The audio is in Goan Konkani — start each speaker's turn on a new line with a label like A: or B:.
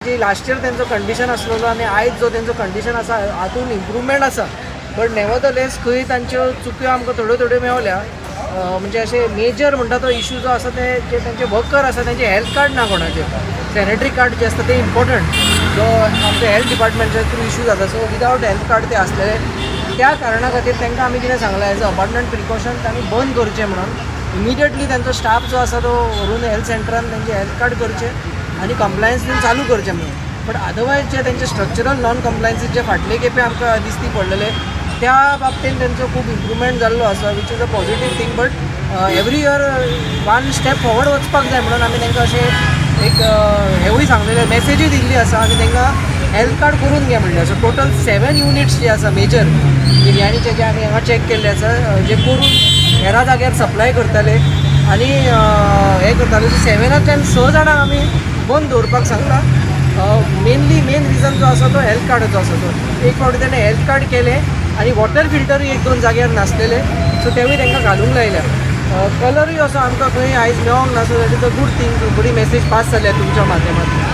A: जी लास्ट इयर तेंचो कंडिशन आसलेलो आनी आयज जो तेंचो कंडिशन आसा, हातून इम्प्रुवमेंट आसा, बट नेवरदलेस खंय तांच्यो चुक्यो आमकां थोड्यो थोड्यो मेवल्या. म्हणजे अशें मेजर म्हणटा तो इशू जो आसा, ते जे तेंचे वर्कर आसा, तेंचे हेल्थ कार्ड ना कोणाचे. सॅनिटरी कार्ड जे आसता ते इम्पॉर्टंट, जो आमच्या हेल्थ डिपार्टमेंटच्या थ्रू इशू जाता. सो विदावट हेल्थ कार्ड ते आसलेले, त्या कारणा खातीर तांकां आमी कितें सांगलां, एज अ अपार्टमेंट प्रिकॉशन तांणी बंद करचें म्हणून. इमिडिएटली तांचो स्टाफ जो आसा तो व्हरून हेल्थ सेंटरान तेंचे हेल्थ कार्ड करचें आनी कंप्लायन्स बीन चालू करचें म्हणून. बट अदरवायज जे तेंचे स्ट्रक्चरल नॉन कंप्लायन्सीस जे फाटले खेपे आमकां दिसती पडलेले, त्या बाबतीन तेंचो खूब इम्प्रुवमेंट जाल्लो आसा, which is a positive thing. But every year one step forward वचपाक जाय म्हणून आमी तांकां अशें एक हेवूय सांगलेलें, मॅसेजूय दिल्ली आसा आनी तांकां हेल्थ कार्ड करून घे म्हणलें. सो टोटल 7 युनिट्स जे आसा मेजर बिरयानीचे, जे आमी हांगा चॅक केल्ले आसा, जे करून हेरा जाग्यार सप्लाय करताले आनी हें करताले, सो सेवेनांतल्यान स जाणांक आमी बंद दवरपाक सांगलां. मेनली मेन रिजन जो आसा तो हेल्थ कार्डाचो आसा. तो एक फावटी तेणें हेल्थ कार्ड केलें आनी वॉटर फिल्टरूय एक दोन जाग्यार नासलेले, सो तेवूय तांकां घालूंक लायल्या. कलरूय असो आमकां खंय आयज मेळोंक ना, so that is a good thing. बरी मॅसेज पास जाल्या तुमच्या माध्यमांतल्यान.